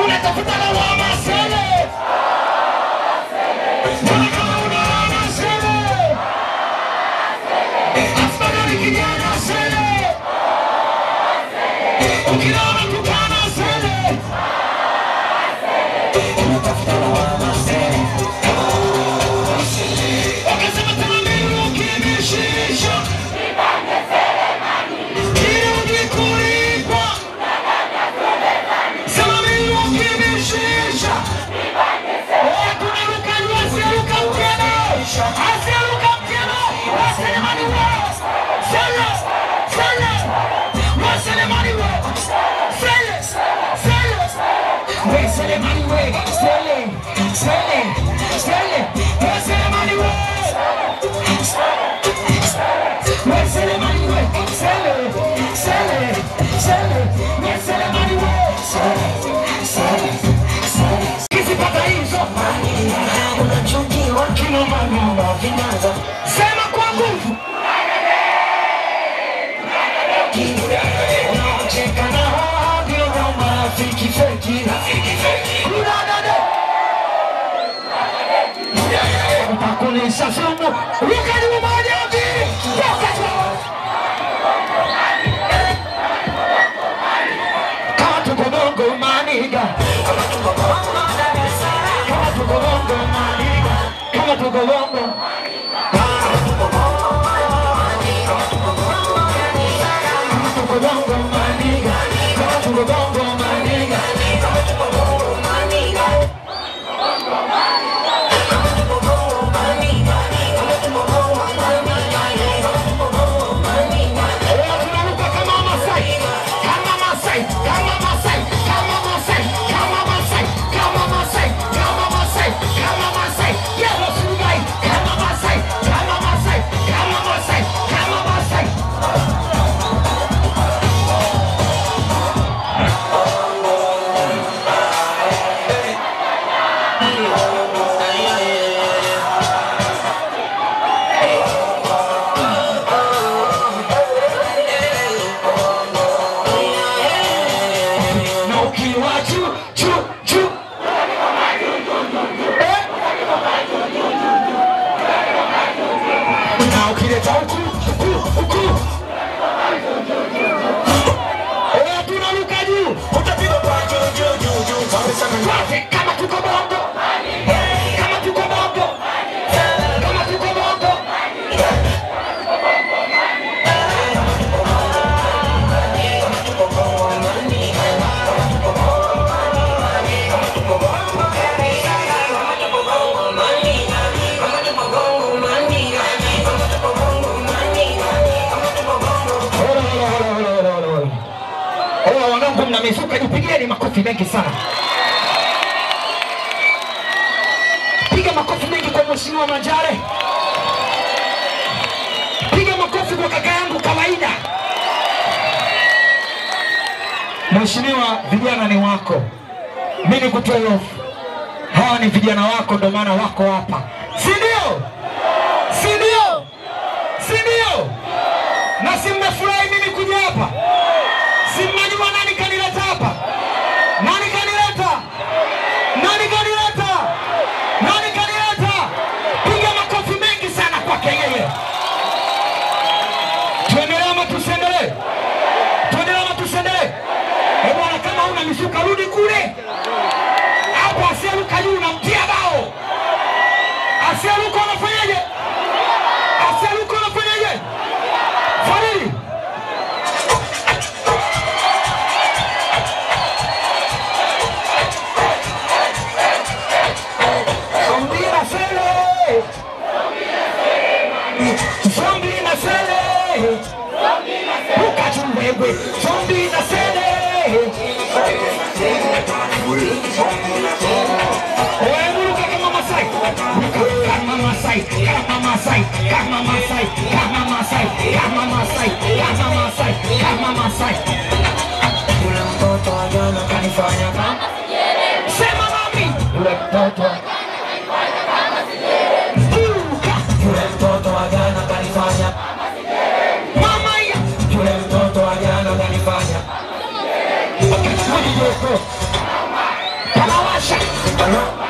Unatafuta lawama sele. Mbona kama unalala sele. Afadhali kijana sele. Ukilala tukana sele. Unatafuta lawama sele. Wakasema tena miruki mishisha. Kirudi kulipwa. Sema miruki mishisha. Tunaruka juu, asiyeruka mtema. Asiyeruka mtema. Waselemani we. Sele. Sele. Waselemani we. Sele. Sele. Waselemani we. Sele. Sele. Sele. Waselemani we. Waselemani we. Sele. Sele. Sele. Waselemani we. Sele. Sele. Sele. Kisipata hizo Unachukiwa kinoma noma vinaza. Sema kwa nguvu. Unaocheka na hao ndio marafiki feki. Kudadade. Utakulisha sumu. Ruka juu moja mbili. Toka juu. Kama tuko bongo maniga. Kama tuko bongo Dar es Salaam. Kama tuko bongo maniga. Kama tuko bongo. Kama tuko bongo maniga. Kama tuko bongo Dar es Salaam. Kama tuko bongo maniga. Kama tuko bongo maniga. Kama tuko bongo maniga. Kama tuko bongo maniga. Kama tuko bongo maniga. Kama tuko bongo maniga. Tunaruka kama Masai. Kama Masai. Kama Masai. Kama Masai. Kama Masai. Kama Masai. Kama Masai. Kama Masai. Yellow Sugai. Kama Masai. Kama Masai. Kama Masai. Kama Masai. Na ukiwa juu juu juu. Eh? Na ukileta huku huku huku. Eh, tunaruka juu. Utapigwa kwa juu juu juu juu. Twende kama tuko bongo. Kama tuko bongo. Kama tuko bongo. Hola, hola, hola, hola, hola, hola. Hola wanangu, mna mizuka, jipigieni makofi mengi sana. Piga makofi mengi kwa Mheshimiwa Manjare. Piga makofi kwa kaka yangu kawaida. Mheshimiwa, vijana ni wako. Mimi nikutoe hofu. Hawa ni vijana wako, ndio maana wako hapa. Si ndio? Si ndio? Si ndio? Na si mmefurahi mimi kuja hapa? Si mnajua nani kanileta hapa? Nani kanileta? Nani kanileta? Nani kanileta? Piga makofi mengi sana kwake yeye. Tuendelee ama tusiendelee? Tuendelee ama tusiendelee? Eh bwana, kama huna mizuka rudi kule. Hapo asiyeruka juu unamtia bao. Asiyeruka unafanyaje? Asiyeruka unafanyaje? Fadhili. Zombi na sele. Zombi na sele. Ruka juu wewe. Zombi na sele. Wewe ruka kama Masai. Ruka kama Masai. Kama Masai. Kama Masai. Kama Masai. Kama Masai. Kama Masai. Kama Masai. Yule mtoto wa jana kanifanya kama Sema mami. Yule mtoto Ruka. Yule mtoto wa jana kanifanya Mama ya. Yule mtoto wa jana kanifanya Okay, Hello.